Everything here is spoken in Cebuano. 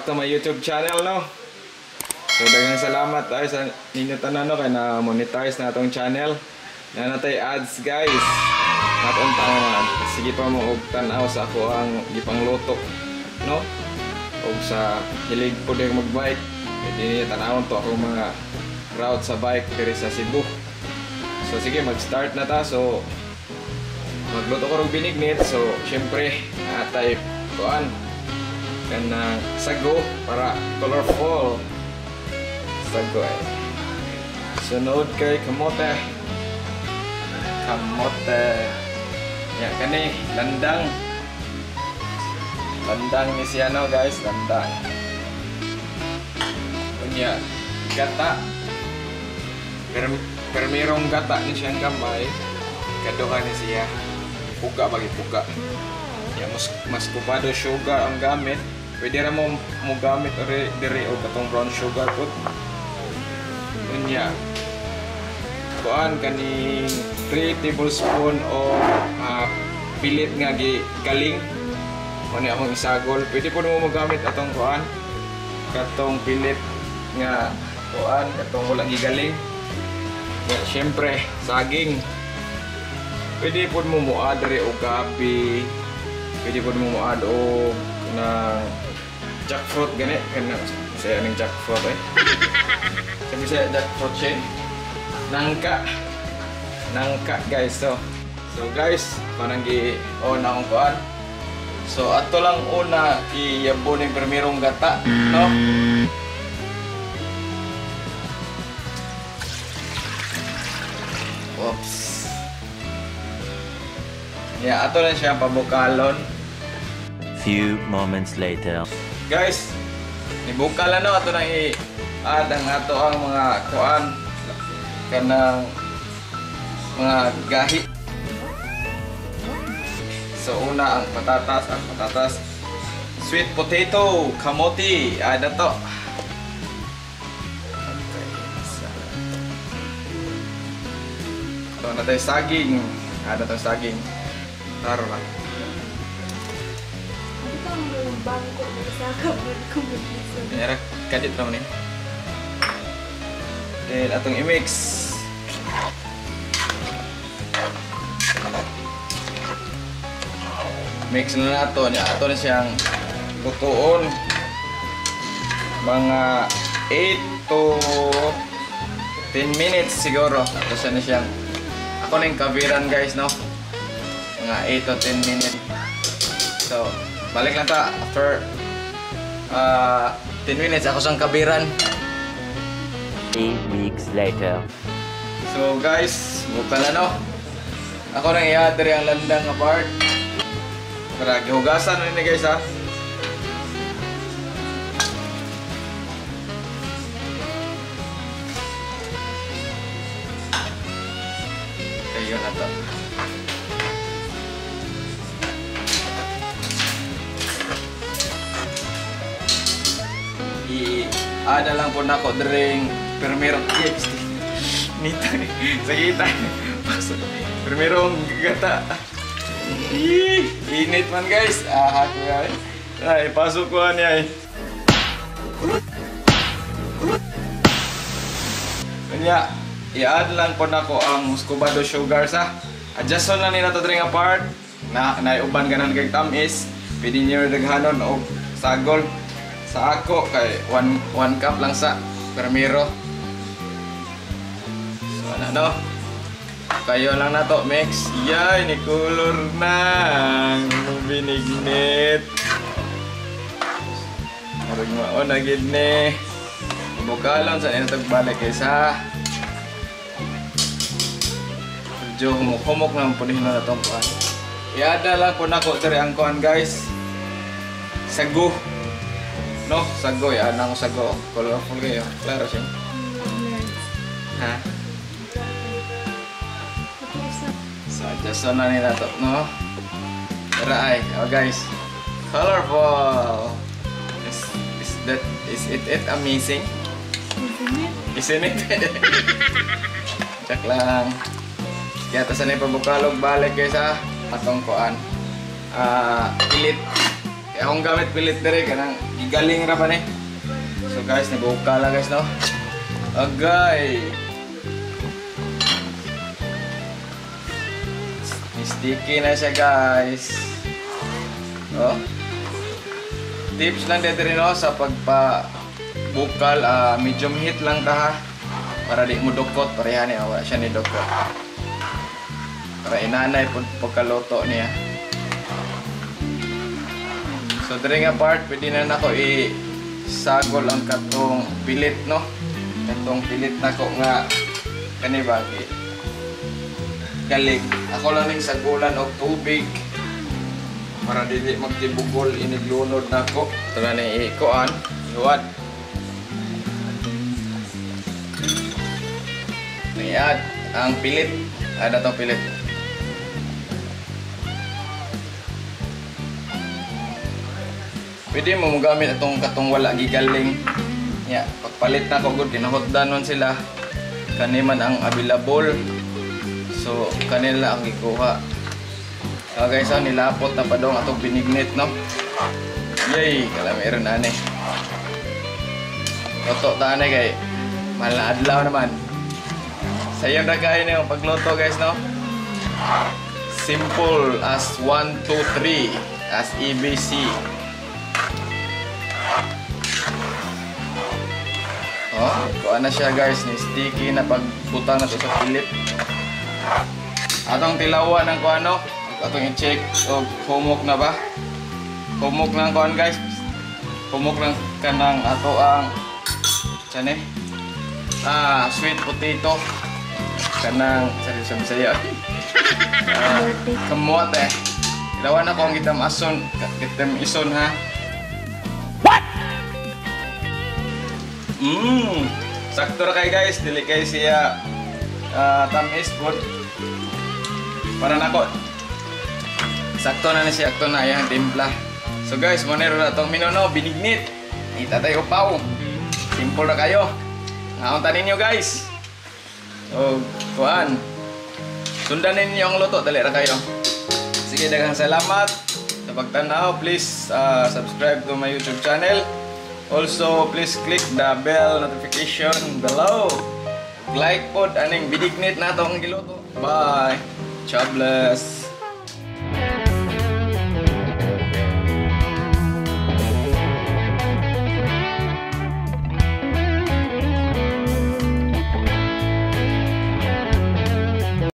Back to my YouTube channel, no? So daghang salamat ay sa ninyo tanan, no, kay na monetize na atong channel. Na natay ads, guys. Natunta nga sige pa mo og tan-aw sa ako ang gipangluto, no? Og sa hilig po din magbike, pwede niyo tan-awon to akong mga route sa bike diri sa Cebu. So sige, mag-start na ta. So magluto ko og binignit. So syempre atay kuan kanang sago para colorful. Sago eh. Sunod kay kamote. Kamote. Ya kani landang. Landang ni siya, no, guys, landang. Unya gata. Permirong gata ni siyang gamay. Kaduha ni siya. Puga bagi puga. Ya mascovado sugar ang gamit. Pwede ra mo gamit ori diri og katong brown sugar pud. Unya kuan kaning 3 tablespoon o pilit nga gigaling. Mao akong isagol. Pwede pud mo mogamit atong kuan katong pilit nga kuan katong wala gigaling. Ya, syempre saging. Pwede pud mo moadd diri og gabi. Pwede pud mo moadd og na jackfruit gani kana saya ning jackfruit eh. Sabi siya jackfruit siya. Nangka. Nangka, guys. So guys, kanang gi on akong kuan. So ato lang una iyabo ning permirong gata, no? Oops. Ya, ato lang siya pabukalon. Few moments later. Guys, nibukal na, no, ato nang i-add ang ato ang mga kuan kanang mga gahi. So una ang patatas, sweet potato, kamote, add na to. Okay, so na tayo saging, add na to saging. Taro lang. Kanya kadit naman eh. Then atong i-mix. Mix na nato niya. Ato na siyang lutuon mga 8 to 10 minutes siguro. Tapos na siyang ako na yung kabiran, guys, no? Mga 8 to 10 minutes. So balik lang ta after 10 minutes ako sang kabiran. 3 weeks later. So guys, buka na, no? Ako nang i-add ang landang nga part. Para gihugasan na ni, guys, ha. Kayo na to. I-add lang po nako dring permirong nita sakita. Pasok. Permirong gata. Ih, init man, guys. Ah, kuya. Ay, pasok ko niya eh. Kanya, i-add lang po nako ang muscovado sugar sa. Adjuston lang nila to dring apart. Na naiuban ganan kay tamis. Pwede niyo daghanon og sagol. Sa ako kay 1 cup lang sa permiro. So ano, no? Kayo lang na to mix. Yay, ni color na ang binignit. Murag mao na gid ni. Bukalon sa inyo balik kaysa. Medyo humok-humok na ang punihin na itong kuan. Iada lang po nako diri ang kuan, guys. Sago. No, sago ya, nang sago. Colorful kayo. Klaro siya. Ha? So, adjust na nila to, no? Tara ay, oh guys. Colorful. Is it amazing? Isn't it? Check lang. Kaya tasan na yung pabukalog balik guys ha. Atong kuan. Pilit. Kaya akong gamit pilit dere kanang gigaling ra ba ni. So guys, nibukal la guys no. Agay. Sticky na siya guys. Oh. Tips lang dito rin no, sa pagpa-bukal, medium heat lang ta ha. Para di mo dukot, pareha niya, wala siya ni dukot. Para inanay pagkaluto niya. So diri nga part, pwede na nako i-sagol ang katong pilit no. Katong pilit nako nga kani ba galing. Ako lang ning sagulan og tubig para dili magtibugol iniglunod nako. Ito na ni ikuan, ihuad. Niad ang pilit. Ada tong pilit. Pwede mo mogamit atong katong wala gigaling. Ya, pagpalit nako gud kinahotdan man sila. Kani man ang available. So kanila ang gikuha. Guys, oh, nilapot na pa dong atong binignit no. Yay, kalami ron ani. Luto ta ani kay mahal na adlaw naman. Sayon ra kayo niyong pagluto guys no. Simple as 1 2 3 as ABC. Oh, kuha na siya guys, ni sticky na pagbutang na to sa pilit. Atong tilawan ang kuano, atong i-check og humok na ba? Humok na ang kuan guys. Humok lang kanang ato ang tsane. Sweet potato. Kanang sa Bisaya. Kamote. Tilawan ako ang gitam ason, gitam ison ha. What? Sakto ra kay guys, dili kay siya tamis pod. Para nako. Sakto na ni siya, sakto na iyang timpla. So guys, mo na atong minono binignit. Itatay upaw. Simple ra kayo. Ngaon ta ninyo guys. So, kuan. Sundan ninyo ang luto, dali ra kayo. Sige, daghang salamat sa pagtan-aw. Please subscribe to my YouTube channel. Also, please click the bell notification below. Like pod aning binignit na atong giluto. Bye. God bless.